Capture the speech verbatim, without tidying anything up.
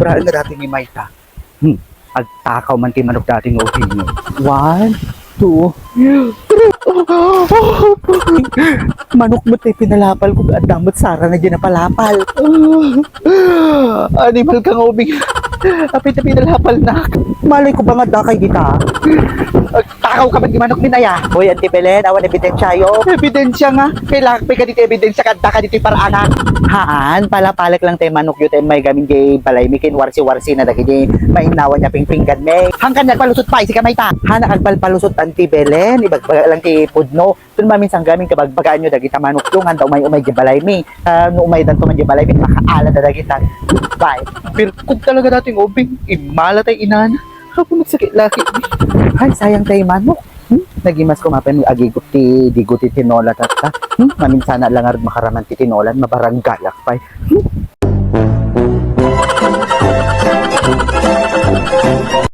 Saan nga dati ni Mayta? Hmm. Agtakaw man ti manok dati nga ubing. One, two, three. Manok met ti pinalapal ko, adda met sara na di napalapal. Animal ka nga ubing. Apay ti pinalapal na. Malay ko ba nga dakay dita? Agtakaw ka man ti manok mi aya. Hoy, Auntie Belen, awan ebidensya yo. Ebidensya nga. Kailangan pa ka dito ebidensya kadda ka dito paraanak. Haan, palapalek lang ti manok yo ti may gamin di balay mi kin warsi-warsi na dagiti mainnawan niya pingpinggan mi. Hangkan nagpalusot pa, isi ka Mayta. Hana agbalpalusot Auntie Belen, ibagbaga lang ti pudno. Tun maminsan gamin kabagbagaan yo dagita manok yo, nganta umay-umay di balay mi. Ah, no umay danto man di balay mi, makaala da dagita. Bye. Birkog talaga dati nga ubing, imala tay inana. Apo nagsakit laki. Ay, sayang tay manok. Hmm? Nagimas ko mapen agigup ti digo ti tinola tatta. Hmm? Maminsana lang arud makaraman ti tinolan, mabaranggayak pay. Hmm?